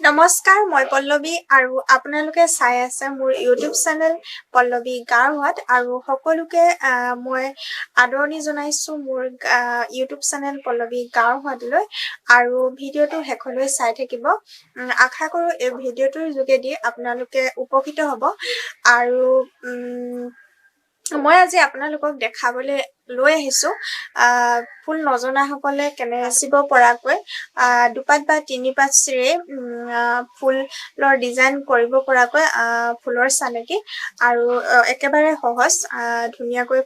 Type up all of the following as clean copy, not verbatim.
নমস্কাৰ, মই পল্লৱী আৰু আপোনালোকে চাই আছে মোৰ ইউটিউব চেনেল পল্লৱী গাৰৱাত। আৰু সকলোকে মই আদৰণি জনাইছোঁ মোৰ ইউটিউব চেনেল পল্লৱী গাৰৱাতলৈ। আৰু ভিডিঅ'টো শেষলৈ চাই থাকিব। আশা কৰোঁ এই ভিডিঅ'টোৰ যোগেদি আপোনালোকে উপকৃত হ'ব। আৰু মই আজি আপোনালোকক দেখাবলৈ লৈ আহিছোঁ ফুল নজনাসকলে কেনে বাচিব পৰাকৈ দুপাত বা তিনিপাত চিৰে ফুলৰ ডিজাইন কৰিব পৰাকৈ ফুলৰ চানেকি, আৰু একেবাৰে সহজ, ধুনীয়াকৈ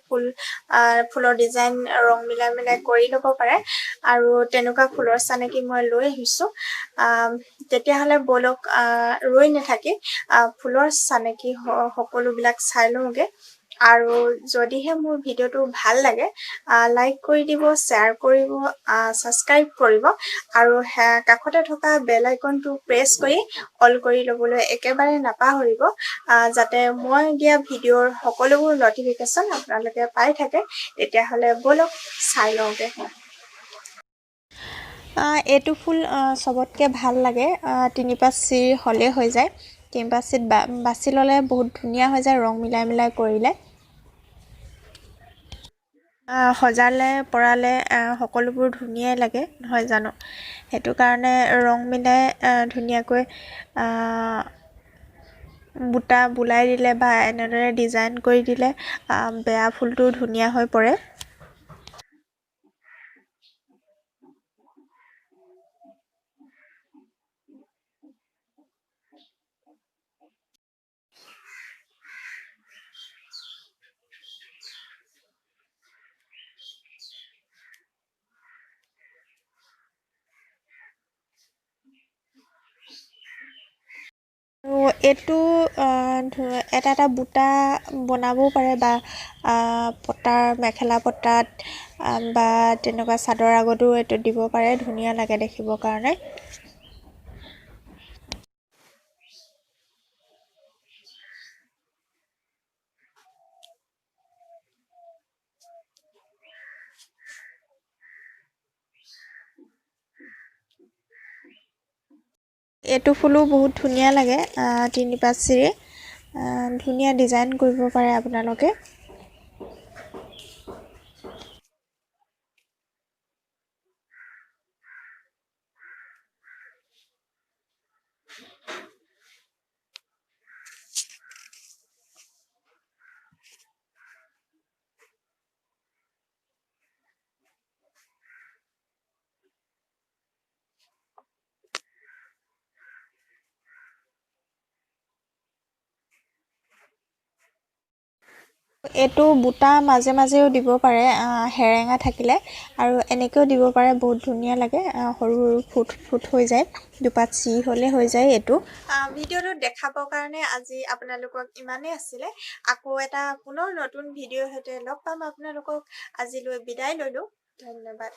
ফুলৰ ডিজাইন ৰং মিলাই মিলাই কৰি ল'ব পাৰে। আৰু তেনেকুৱা ফুলৰ চানেকি মই লৈ আহিছোঁ। তেতিয়াহ'লে ব'লক, ৰৈ নাথাকি ফুলৰ চানেকি সকলোবিলাক চাই লওঁগৈ। আৰু যদিহে মোৰ ভিডিঅ'টো ভাল লাগে, লাইক কৰি দিব, শ্বেয়াৰ কৰিব, ছাবস্ক্ৰাইব কৰিব আৰু কাষতে থকা বেল আইকনটো প্ৰেছ কৰি অল কৰি ল'বলৈ একেবাৰে নাপাহৰিব, যাতে মই দিয়া ভিডিঅ'ৰ সকলোবোৰ ন'টিফিকেশ্যন আপোনালোকে পাই থাকে। তেতিয়াহ'লে ব'লক চাই লওঁগৈ। এইটো ফুল চবতকৈ ভাল লাগে, তিনিপাত চিৰ হ'লেই হৈ যায়। তিনিপাত চিত বাছি ল'লে বহুত ধুনীয়া হৈ যায় ৰং মিলাই মিলাই কৰিলে। সজালে পৰালে সকলোবোৰ ধুনীয়াই লাগে, নহয় জানো? সেইটো কাৰণে ৰং মিলাই ধুনীয়াকৈ বুটা বোলাই দিলে বা এনেদৰে ডিজাইন কৰি দিলে বেয়া ফুলটো ধুনীয়া হৈ পৰে। আৰু এইটো এটা এটা বুটা বনাবও পাৰে বা পতাৰ মেখেলা পতাত বা তেনেকুৱা চাদৰ আগতো এইটো দিব পাৰে, ধুনীয়া লাগে দেখিবৰ কাৰণে। এইটো ফুলো বহুত ধুনীয়া লাগে, তিনিপাত চিৰে ধুনীয়া ডিজাইন কৰিব পাৰে আপোনালোকে। এইটো বুটা মাজে মাজেও দিব পাৰে, হেৰেঙা থাকিলে, আৰু এনেকৈও দিব পাৰে, বহুত ধুনীয়া লাগে। সৰু সৰু ফুট ফুট হৈ যায়, দুপাত চি হ'লে হৈ যায়। এইটো ভিডিঅ'টো দেখাবৰ কাৰণে আজি আপোনালোকক ইমানেই আছিলে। আকৌ এটা পুনৰ নতুন ভিডিঅ'ৰ সৈতে লগ পাম আপোনালোকক। আজিলৈ বিদায় ল'লোঁ, ধন্যবাদ।